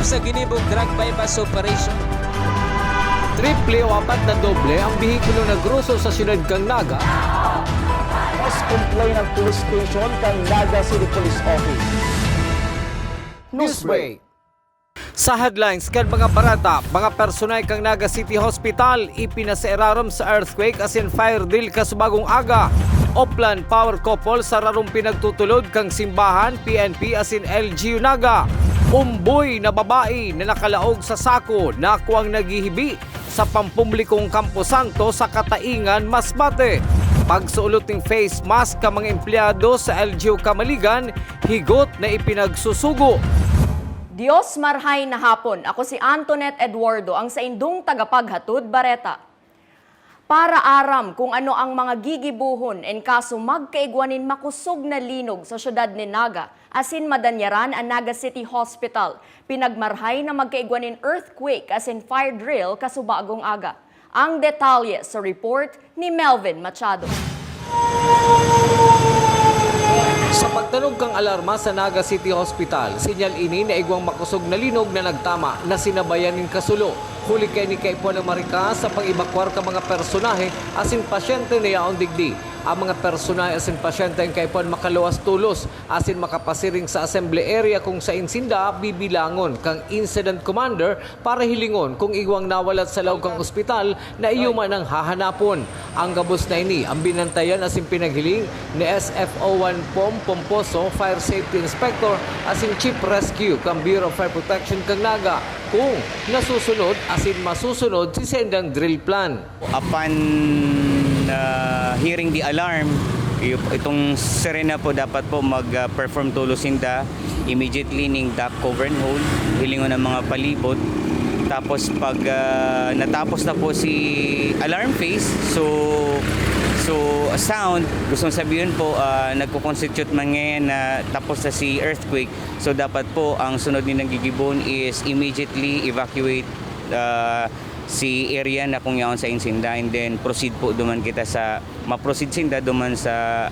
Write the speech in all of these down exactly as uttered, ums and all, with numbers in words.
Sa ginibong drug buy-bust operation. Triple o apat na doble ang behikulo na groso sa siyudad kan Naga. Mas complain ang police station kan Naga City Police Office. Newsbreak. Sa headlines kan mga bareta, mga personahe kan Naga City Hospital ipinasairarom sa earthquake asin fire drill kasubagong aga. Oplan Power Couple sararong pinagtutulod kan simbahan, P N P asin L G U Naga. Umboy na babae na nakalaog sa sako nakuang naghihibi sa pampublikong kamposanto sa Kataingan, Masbate. Pagsuolot nin face mask kan mga empleyado sa L G U Camaligan, higot na ipinagsusugo. Dios marhay na hapon. Ako si Antoinette Eduardo, ang saindong tagapaghatod bareta. Para aram kung ano ang mga gigibohon en kaso magkaigwa nin makosog na linog sa syudad nin Naga asin madanyaran an Naga City Hospital, pinagmarhay na magkaigwa nin earthquake asin fire drill kasubagong aga. Ang detalye sa report ni Melvin Machado. Sa pagtanog kan alarma sa Naga City Hospital, sinyal ini na igwang makosog na linog na nagtama na sinabayan nin kasulo. Huli kaini kaipuhan an marika sa pag-ebakwar kan mga personahe asin pasyente na yaon digdi. Ang mga personahe asin pasyente an kaipuhan makaluwas tolos asin makapasiring sa assembly area kung saen sinda bibilangon kan incident commander para hilingon kung igwang nawalat sa laog kan ospital na iyo man ang hahanapon. Ang gabos na ini ang binantayan asin pinaghiling ni S F O one Pom Pomposo, Fire Safety Inspector asin Chief Rescue kan Bureau of Fire Protection kan Naga, kung nasusunod asin masusunod si sendang drill plan. Upon uh, hearing the alarm, itong sirena po dapat po mag-perform tulos sinda immediately ning duck cover and hold, hilingon ang mga palibot. Tapos pag uh, natapos na po si alarm phase, so so sound, gusto sabihin po uh, nagko-constitute man ngayon na tapos na si earthquake. So dapat po ang sunod ni nagigibon is immediately evacuate uh, si area na kung yaon sa insinda, and then proceed po duman kita sa ma-proceed sinda duman sa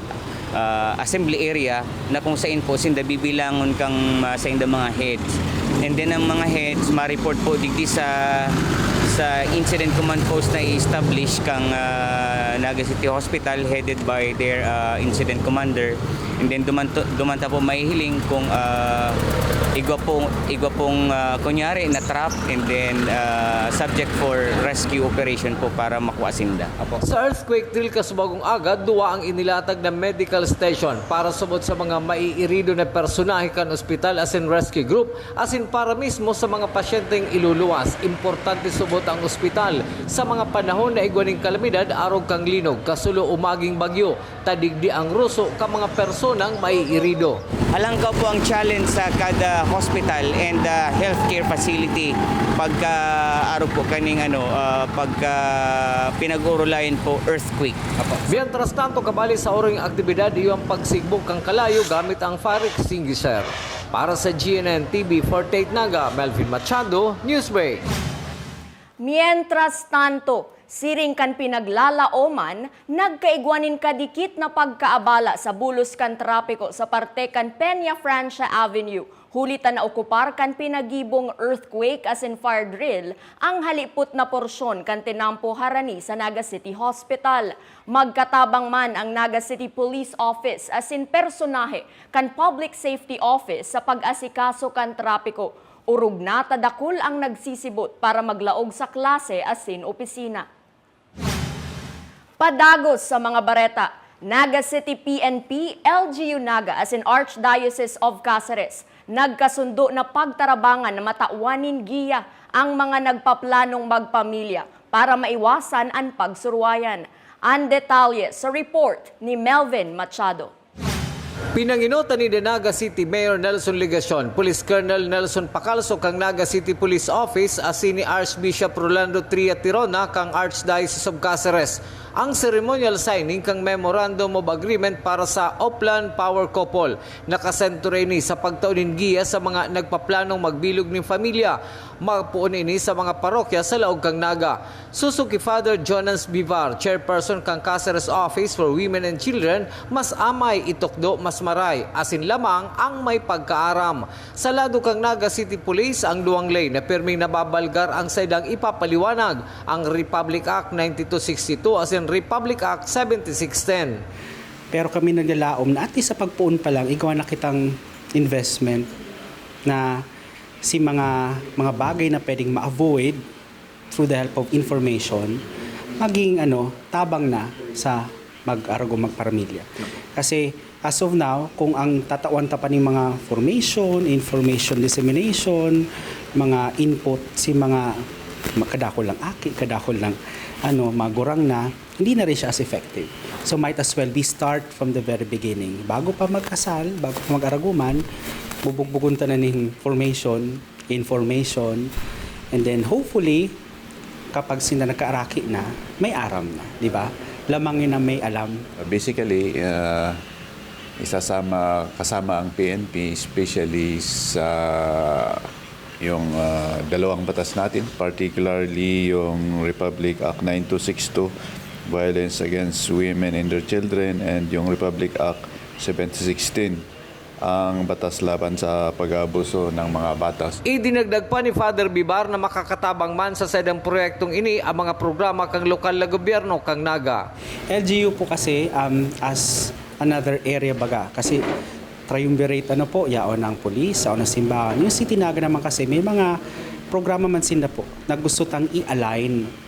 uh, assembly area na kung sain po sinda bibilangon kang uh, sa inda mga heads. And then ang mga heads ma-report po digdi sa sa incident command post na i-establish kang uh, Naga City Hospital headed by their uh, incident commander. And then duman, duman ta po mahihiling kung uh, igwa pong, igwa pong uh, kunyari na trap and then uh, subject for rescue operation po para makuha sinda. Apo. Sa earthquake drill kasubagong aga, duwa ang inilatag na medical station para subot sa mga maiirido na personahe kan ospital asin rescue group asin para mismo sa mga pasyenteng iluluwas. Importante subot ang ospital sa mga panahon na igwa nin kalamidad arog kan linog, kasulo o maging bagyo. Ta digdi ang ruso kan mga personang maiirido. Halangkaw po ang challenge sa kada hospital and uh, healthcare facility pagka arog po kaning ano uh, pagka pinag-urulayan po earthquake. Mientras tanto, kabali sa orong aktibidad, iyo ang pagsigbo kan kalayo gamit ang fire extinguisher. Para sa G N N T V forty-eight Naga, Melvin Machado, Newsbreak. Mientras tanto, siring kan pinaglalaoman, nagkaigwa nin kadikit na pagkaabala sa bulos kan trapiko sa parte kan Peña Francia Avenue, huli ta naokupar kan pinagibong earthquake asin fire drill ang halipot na porsyon kan tinampo harani sa Naga City Hospital. Magkatabang man ang Naga City Police Office asin personahe kan Public Safety Office sa pag-asikaso kan trapiko. Orog na ta dakul ang nagsisibot para maglaog sa klase asin opisina. Padagos sa mga bareta, Naga City P N P, L G U Naga asin Archdiocese of Caceres nagkasundo na pagtarabangan na matawan nin giya ang mga nagpaplanong magpamilya para maiwasan an pagsuruwayan. An detalye sa report ni Melvin Machado. Pinangenotan ni Naga City Mayor Nelson Legacion, Police Colonel Nelson Pacalso kan Naga City Police Office asin ni Archbishop Rolando Tria Tirona kan Archdiocese of Caceres. Ang ceremonial signing kan Memorandum of Agreement para sa Oplan Power Couple nakasentro ini sa pagtao nin giya sa mga nagpaplanong magbilog nin pamilya. Mapoon ini sa mga parokya sa laog kan Naga. Susuki Father Jonas Bivar, chairperson kan Caceres Office for Women and Children, mas amay itukdo, mas maray, asin lamang ang may pagkaaram. Sa lado kan Naga City Police, ang duwang lane na pirming nababalgar ang saidang ipapaliwanag, ang Republic Act ninety-two sixty-two asin Republic Act seventy-six ten. Pero kami naglalaom na at least sa pagpoon pa lang, igawa na kitang investment na si mga mga bagay na pwedeng ma-avoid through the help of information, maging ano, tabang na sa mag-arog o magparamilya. Kasi as of now, kung ang tatawan ta pa ning mga formation, information dissemination, mga input si mga kadakol lang aki, kadakol lang ano, magurang na, hindi na rin siya as effective. So might as well we start from the very beginning. Bago pa magkasal, bago pa mag-araguman, bubugbugon ta na ning formation, information, and then hopefully, kapag sinda nagkaaraki na, may aram na, di ba? Lamang yun ang may alam. Basically, uh, isasama kasama ang P N P, especially sa yung uh, dalawang batas natin, particularly yung Republic Act ninety-two sixty-two, Violence Against Women and Their Children, and yung Republic Act seventy sixteen, ang batas laban sa pag-aabuso ng mga bata. Idinagdag pa ni Father Bibar na makakatabang man sa saidang proyektong ini ang mga programa kan lokal na gobyerno kan Naga. L G U po kasi um, as another area baga kasi triumvirate ano po, yaon ang police, yaon ang simbahan. Yung City Naga naman kasi may mga programa man sinda po na gusto tang i-align.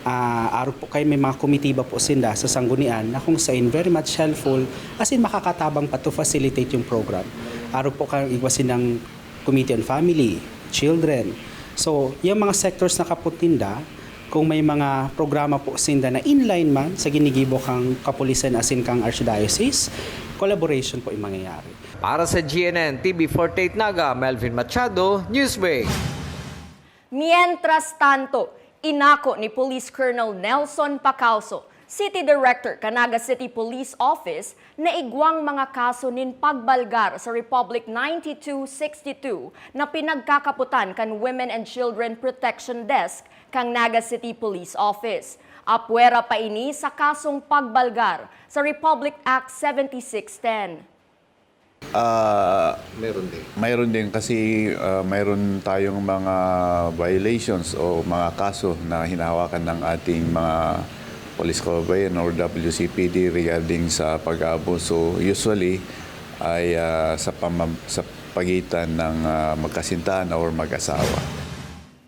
Uh, arog po kayo may mga komitiba po sinda sa sanggunian na kung sain very much helpful as in makakatabang pa to facilitate yung program. Arog po kayo igwa sindang Committee on Family, Children. So, yung mga sectors na kaputinda, kung may mga programa po sinda na inline man sa ginigibo kang kapulisan asin kang archdiocese, collaboration po yung mangyayari. Para sa G N N T V forty-eight Naga, Melvin Machado, Newsbreak. Mientras tanto, inako ni Police Colonel Nelson Pacauso, City Director kan Naga City Police Office, na igwang mga kaso nin pagbalgar sa Republic ninety-two sixty-two na pinagkakaputan kan Women and Children Protection Desk kan Naga City Police Office. Apwera pa ini sa kasong pagbalgar sa Republic Act seventy-six ten. Ah, Meron din. mayroon din kasi ah, mayroon tayong mga violations o mga kaso na hinahawakan ng ating mga police kababayan or W C P D regarding sa pag-aabuso. Usually ay ah, sa pamam- sa pagitan ng ah, magkasintahan or mag-asawa.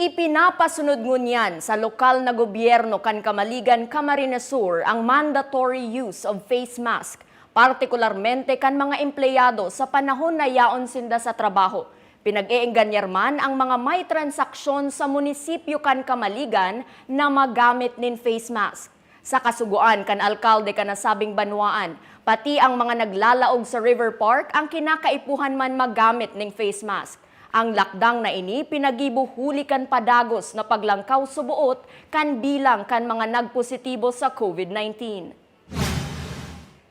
Ipinapasunod ngunyan sa lokal na gobyerno kan Camaligan, Camarines Sur ang mandatory use of face mask, partikularmente kan mga empleyado sa panahon na yaon sinda sa trabaho. Pinag-eenganyar man ang mga may transaksyon sa munisipyo kan Camaligan na magamit nin face mask. Sa kasugoan kan alkalde kan nasabing banwaan, pati ang mga naglalaog sa River Park ang kinakaipuhan man magamit ning face mask. Ang lakdang na ini pinagibo huli kan padagos na paglangkaw suboot kan bilang kan mga nagpositibo sa COVID nineteen.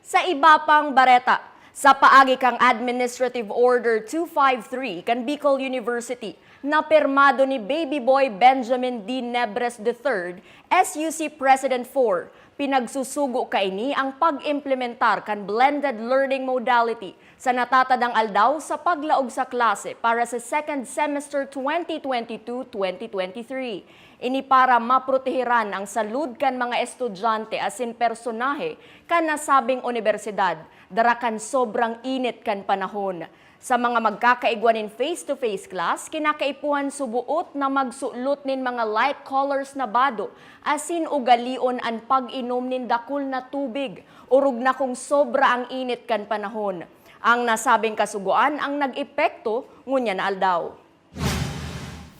Sa iba pang bareta, sa paagi kan Administrative Order two five three kan Bicol University, na pirmado ni Baby Boy Benjamin D. Nebres the third, S U C President four, pinagsusugo kaini ang pag-implementar kan blended learning modality sa natatadang aldaw sa paglaog sa klase para sa second semester twenty twenty-two twenty twenty-three. Ini para maproteheran ang salud kan mga estudyante asin personahe kan nasabing unibersidad, dara kan sobrang init kan panahon. Sa mga magkakaigwa nin face-to-face class, kinakaipuhan suboot na magsulot nin mga light colors na bado asin ugalion an pag-inom nin dakul na tubig, orog na kung sobra ang init kan panahon. Ang nasabing kasugoan ang nag-epekto ngunyan na aldaw.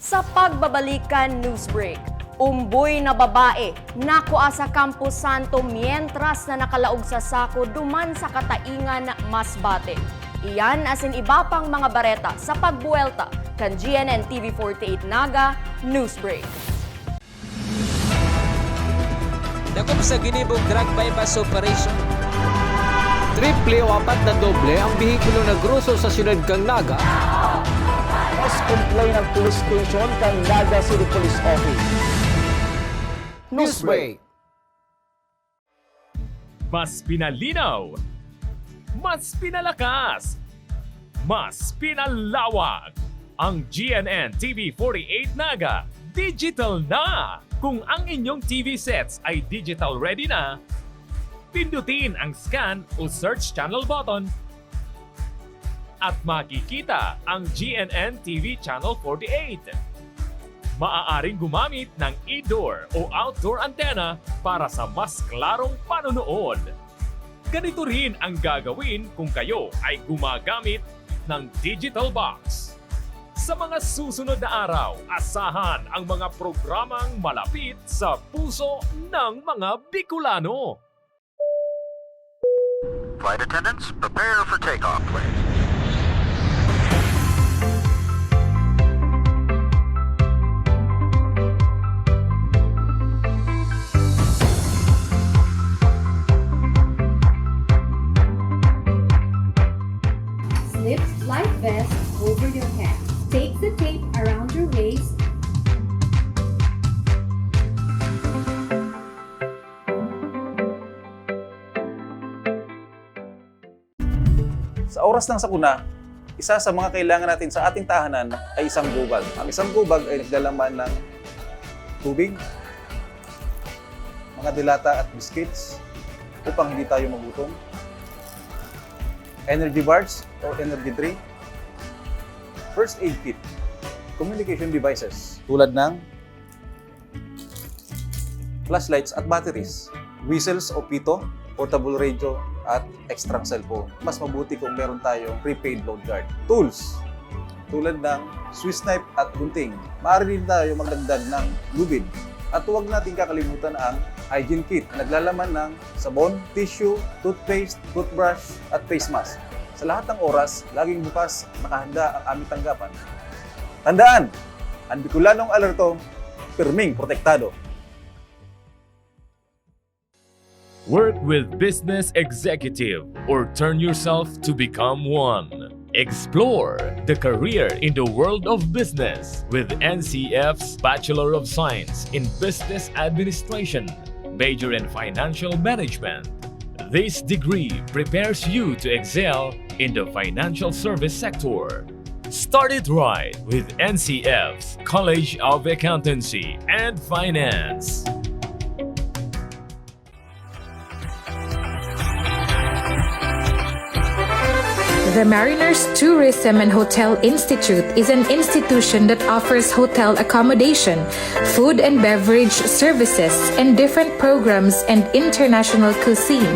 Sa pagbabalik kan Newsbreak, umboy na babae nakua sa Campo Santo mientras na nakalaog sa sako duman sa Kataingan, Masbate. Iyan asin iba pang mga bareta sa pagbuwelta kan G N N T V forty-eight Naga Newsbreak. Dakop sa ginibong drug buy-bust operation. Triple o apat na doble ang behikulo na groso sa siyudad kan Naga. Mas comply ng police station kan Naga City Police Office. Newsbreak. Mas pinalinaw, mas pinalakas, mas pinalawak. Ang G N N T V forty-eight Naga, digital na! Kung ang inyong T V sets ay digital ready na, pindutin ang scan o search channel button at makikita ang G N N T V Channel forty-eight. Maaaring gumamit ng indoor o outdoor antenna para sa mas klarong panonood. Ganito rin ang gagawin kung kayo ay gumagamit ng digital box. Sa mga susunod na araw, asahan ang mga programang malapit sa puso ng mga Bicolano. Flight attendants, prepare for takeoff, please. Slip life vest over your head. Take the tape around your waist. Sa oras ng sakuna, isa sa mga kailangan natin sa ating tahanan ay isang gobag. Ang isang gobag ay naglalaman ng tubig, mga delata at biscuits upang hindi tayo magutom, energy bars or energy drink, first aid kit, communication devices tulad ng flashlights at batteries, whistles o pito, portable radio, at extrang cellphone. Mas mabuti kung meron tayong prepaid load guard. Tools, tulad ng Swiss knife at gunting. Maaari din tayo magdagdag ng lubid. At huwag natin kakalimutan ang hygiene kit. Naglalaman ng sabon, tissue, toothpaste, toothbrush, at face mask. Sa lahat ng oras, laging bukas, nakahanda ang aming tanggapan. Tandaan, ang Bicolanong alerto, pirming protektado. Work with Business Executive or turn yourself to become one. Explore the career in the world of business with N C F's Bachelor of Science in Business Administration, major in Financial Management. This degree prepares you to excel in the financial service sector. Start it right with N C F's College of Accountancy and Finance. The Mariners Tourism and Hotel Institute is an institution that offers hotel accommodation, food and beverage services, and different programs and international cuisine.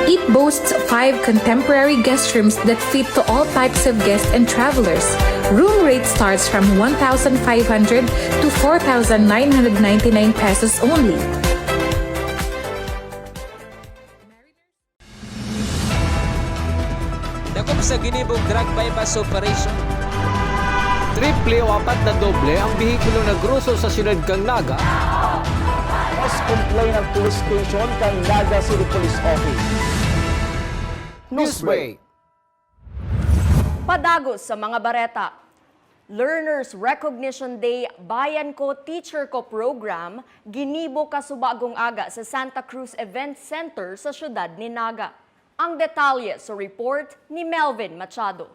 It boasts five contemporary guest rooms that fit to all types of guests and travelers. Room rate starts from one thousand five hundred to four thousand nine hundred ninety-nine pesos only. Dakop sa ginibong drug buy-bust operation. Triple o apat na doble ang behikulo na groso sa siyudad kan Naga. Mas comply ng police station kan Naga City Police Office. Newsbreak. Padagos sa mga bareta. Learners Recognition Day, Bayan Ko, Teacher Ko Program, ginibo kasubagong aga sa Santa Cruz Event Center sa siyudad ni Naga. Ang detalye sa report ni Melvin Machado.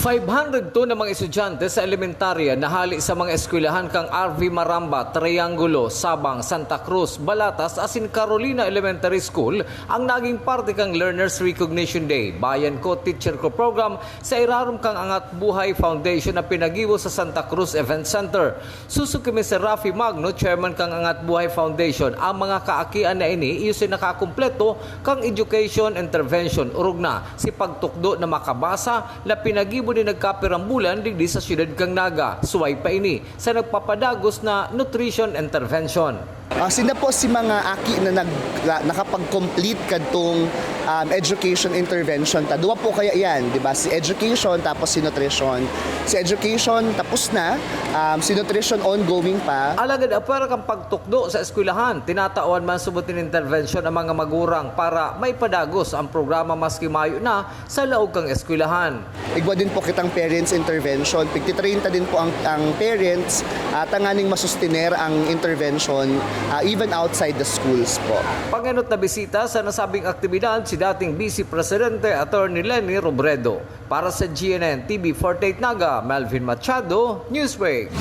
Five hundred two na mga estudyante sa elementarya na hali sa mga eskwelahan kan R V Maramba, Triangulo, Sabang, Santa Cruz, Balatas asin Carolina Elementary School ang naging parte kan Learners Recognition Day, Bayan Ko, Teacher Ko Program sa irarom kan Angat Buhay Foundation na pinagibo sa Santa Cruz Event Center. Susuki mi si Rafi Magno, chairman kan Angat Buhay Foundation, ang mga kaakian na ini iyo si nakakumpleto kan education intervention, orog na si pagtukdo na makabasa na pinagibo nin nagkapirang bulan digdi sa siyudad kan Naga. Suway pa ini sa nagpapadagos na nutrition intervention. Ah, sina po si mga aki na nag-, na, nakapag-complete kadtong, um, education intervention ta? Duwa po kaya yan, di ba? Si education, tapos si nutrition. Si education, tapos na. Um, si nutrition, ongoing pa. Alagad apwera kan pagtukdo sa eskwelahan, tinatawan man subot nin intervensyon ang mga magurang para maipadagos ang programa maski mayo na sa laog kan eskwelahan. Igwa din po kitang parents intervention. Pigtitrain ta din po ang, ang parents, ah, tanganing masustiner ang intervention, ah, even outside the schools po. Pangenot na bisita sa nasabing aktibidad si dating Vice Presidente Attorney Leni Robredo. Para sa G N N T V forty-eight Naga, Melvin Machado, Newsbreak.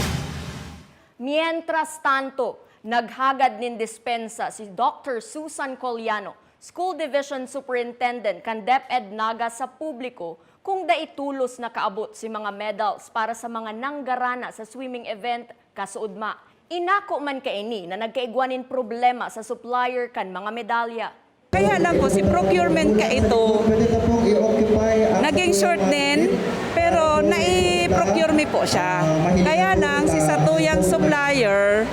Mientras tanto, naghagad nin dispensa si Doctor Susan Coliano, School Division Superintendent kan DepEd Naga, sa publiko kung dai tolos nakaabot si mga medals para sa mga nanggarana sa swimming event kasuodma. Inako man kaini na nagkaigwa nin problema sa supplier kan mga medalya. Kaya lang po, si procurement ka ito, naging short din, pero nai-procure mi po siya. Kaya lang, si satuyang supplier,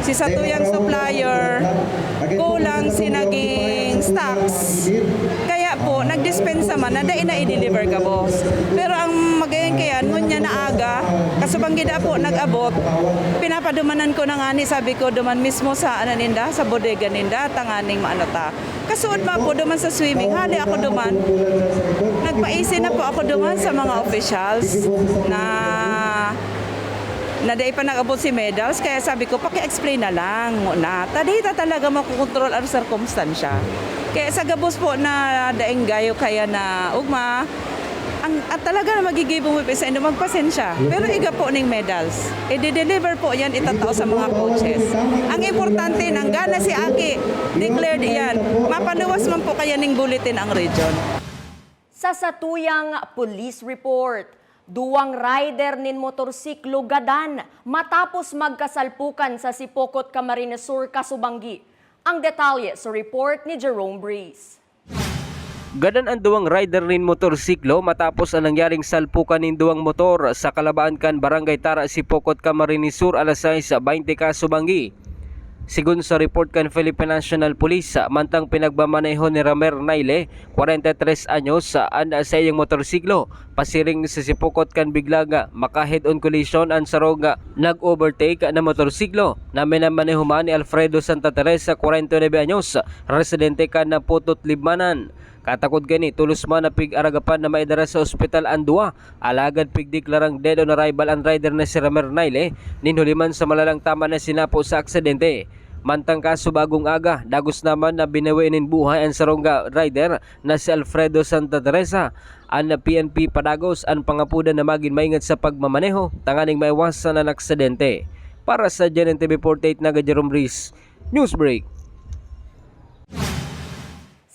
si satuyang supplier, kulang si naging stocks. Kaya po, nagdispensa man na dai na i-deliver gabos. Pero ang magayon kayan, ngunya na aga, kasubang gida po nag-abot, pinapadumanan ko na nga ni, sabi ko, duman mismo sa, ano ninda, sa bodega ninda, tanganing maano ta. Kasuodma po duman sa swimming, hali ako duman. Nagpaisi na po ako duman sa mga officials na, na dai pa nag-abot si medals, kaya sabi ko, paki-explain na lang muna. Ta dai ta talaga makokontrol ang sirkumstansya. Kaya sa gabos po na daing gayo kaya na ugma, ang, at talaga na magigibo mo sa indo, magpasensya. Pero iga po ning medals. I-deliver po yan, itatao sa mga coaches. Ang importante, nanggana si Aki, declared iyan. Mapaluwas man po kaya ning bulletin ang region. Sa satuyang police report, duwang rider nin motorsiklo gadan matapos magkasalpukan sa Sipocot, Camarines Sur, kasubanggi. Ang detalye sa report ni Jerome Breeze. Gadan an duwang rider nin motorsiklo matapos an nangyaring salpukan nin duwang motor sa kalabaan kan Barangay Tara, Sipocot, Camarines Sur, alas sais baynte kasubanggi. Sigon sa report kan Philippine National Police, mantang pinagmamaneho ni Ramer Naile, kwarenta y tres anyos, an saiyang motorsiklo, pasiring sa Sipocot kan biglang maka-head-on collision an sarong nag-overtake na motorsiklo na minamaneho man ni Alfredo Santa Teresa, kwarenta y nuebe anyos, residente kan Putot, Libmanan. Katakod kaini, tolos man na pig-aragapan na maidara sa ospital an duwa, alagad pigdeklarang dead on arrival an rider na si Ramer Naile nin huli man sa malalang tama na sinapo sa aksidente. Mantang kasubagong aga, dagos naman na binawi nin buhay an sarong rider na si Alfredo Santa Teresa. An P N P padagos an pangapodan na magin maingat sa pagmamaneho tanganing maiwasan an aksidente. Para sa G N N T V forty-eight, Naga Jerome Breeze, Newsbreak.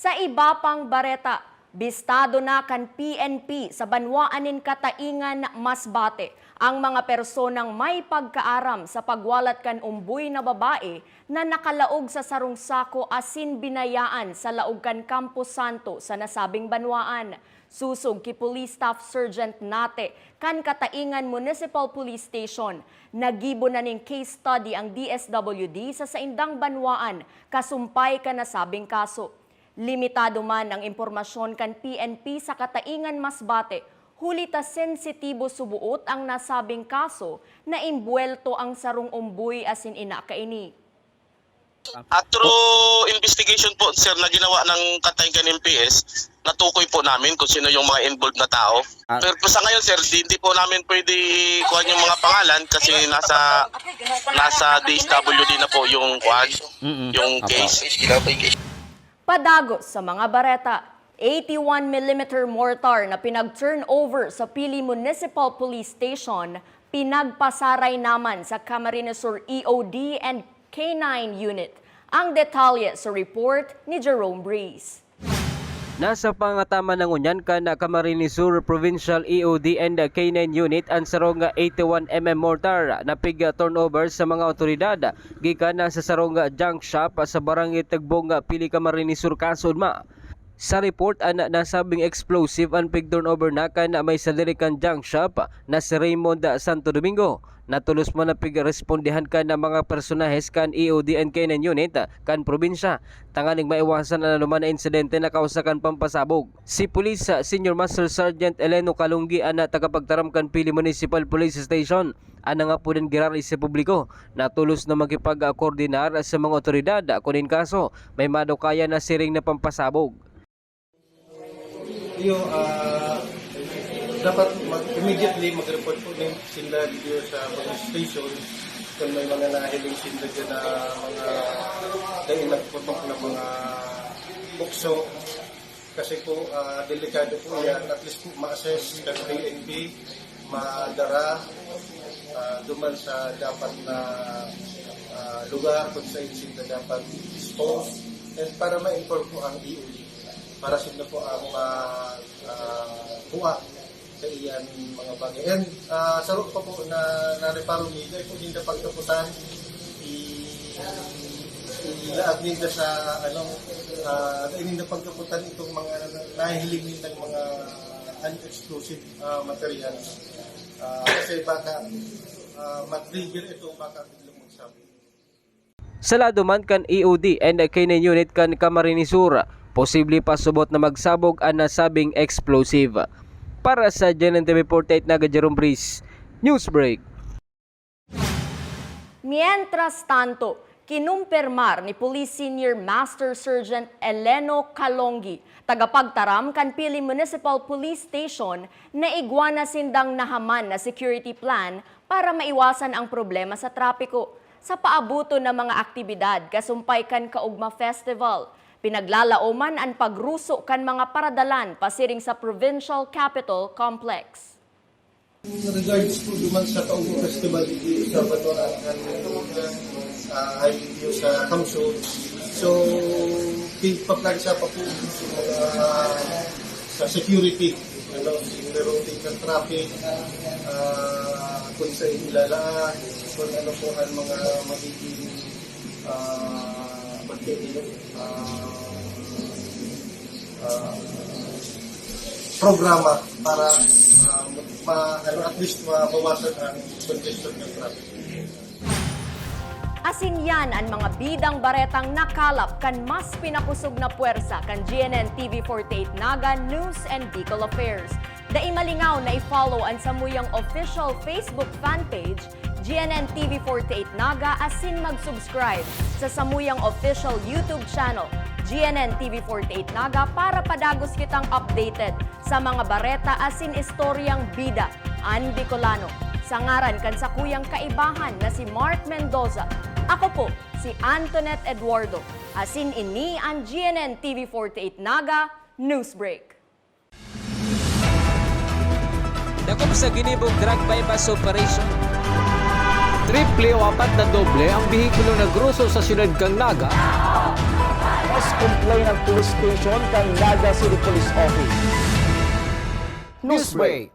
Sa iba pang bareta, bistado na kan P N P sa banwaan nin Kataingan, Masbate, ang mga personang may pagkaaram sa pagwalat kan umboy na babae na nakalaog sa sarong sako asin binayaan sa laog kan Campo Santo sa nasabing banwaan. Sosog ki Police Staff Sergeant Nate kan Kataingan Municipal Police Station, naggibo na nin case study ang D S W D sa saindang banwaan kasumpay kan nasabing kaso. Limitado man ang impormasyon kan P N P sa Kataingan, Masbate, huli ta sensitibo suboot ang nasabing kaso na imbuwelto ang sarong umboy asin ina kaini. At through investigation po, sir, na ginawa ng Kataingan M P S, natukoy po namin kung sino yung mga involved na tao. Pero po sa ngayon, sir, di, hindi po namin pwede kuha yung mga pangalan kasi nasa nasa D S W D na po yung kuan, yung case. Padagos sa mga bareta, eighty-one millimeter mortar na pinag-turnover sa Pili Municipal Police Station, pinagpasaray naman sa Camarines Sur E O D and K nine Unit. Ang detalye sa report ni Jerome Breeze. Nasa pangataman na ngunyan kan Camarines Sur Provincial E O D and K nine Unit an sarong eighty-one M M mortar na pig-turnover sa mga awtoridad gikan sa sarong junk shop sa Barangay Tagbong, Pili, Camarines Sur, kasuodma. Sa report, an nasabing explosive an pig-turnover na kan may sadiri kan junk shop na si Raymond Santo Domingo. Natolos man na pigrespondihan kan mga personahes kan E O D and K nine unit kan probinsya, tanganing maiwasan an anoman na insidente na kausa kan pampasabog. Si Police Senior Master Sergeant Eleno Kalunggi an tagapagtaram kan Pili Municipal Police Station. An nangapodan giraray sa publiko na tolos na makipagkoordinar sa mga otoridad kun in kaso may madukayan na siring na pampasabog. Iyo, ah, dapat mag immediately mag-report po nin sinda dito sa police station kung may mga nahiling sinda dyan na mga dahil nagputok na mga bukso. Kasi po, ah, delikado po yan. At least po ma-assess ng P N P, madara, ah, duman sa dapat na ah, lugar kung saan sinda dapat dispose. And para ma-inform po ang E O D. Para sila po ang ma, ah, kuha sa iyan mga bagay. And ah, saro pa po na nareparo mi, dahil po ninda pagkaputan, i, ilaag ninda sa ano, ah, dahil ninda pagkaputan itong mga nahiling nindang mga unexplosive ah, materials. Ah, kasi baka ah, mag-trigger ito, baka biglang magsabog. Sa lado man kan E O D and K nine unit kan Camarines Sur, posible pa subot na magsabog an nasabing explosive. Para sa G N N T V forty-eight Naga, Jerome Breeze, Newsbreak. Mientras tanto, kinumpirmar ni Police Senior Master Sergeant Eleno Calonggi, tagapagtaram kan Pili Municipal Police Station, na igwa na sindang nahaman na security plan para maiwasan ang problema sa trapiko sa paabuton na mga aktibidad kasumpay kan Kaugma Festival. Pinaglalaoman an pagruso kan mga paradalan pasiring sa Provincial Capitol Complex. Regards po duman sa Kaugma Festival dito sa Batuan, uh, ay dito sa Kamsud. So, pagpaplansa pa po sa, sa security, ano, rerouting ng traffic, ah, kung saan ilalaan, kung ano po ang mga magiging, ah, pagkainom, ah, ah, programa para, ah, ma, ano, at least mabawasan ang congestion ng traffic. Asin yan an mga bidang baretang nakalap kan mas pinakusog na pwersa kan G N N T V forty-eight Naga News and Bicol Affairs. Dai malingaw na i-follow an samuyang official Facebook fan page, G N N T V forty-eight Naga, asin mag-subscribe sa samuyang official YouTube channel, G N N T V forty-eight Naga, para padagos kitang updated sa mga bareta asin istoryang bida an Bicolano. Sa ngaran kan sakuyang kaibahan na si Mark Mendoza, ako po si Antoinette Eduardo, asin ini an G N N T V forty-eight Naga Newsbreak. Dakop sa ginibong drug buy-bust operation. Triple o apat na doble ang behikulo na groso sa siyudad kan Naga. Mas complain ang police station kan Naga City Police Office. Newsbreak.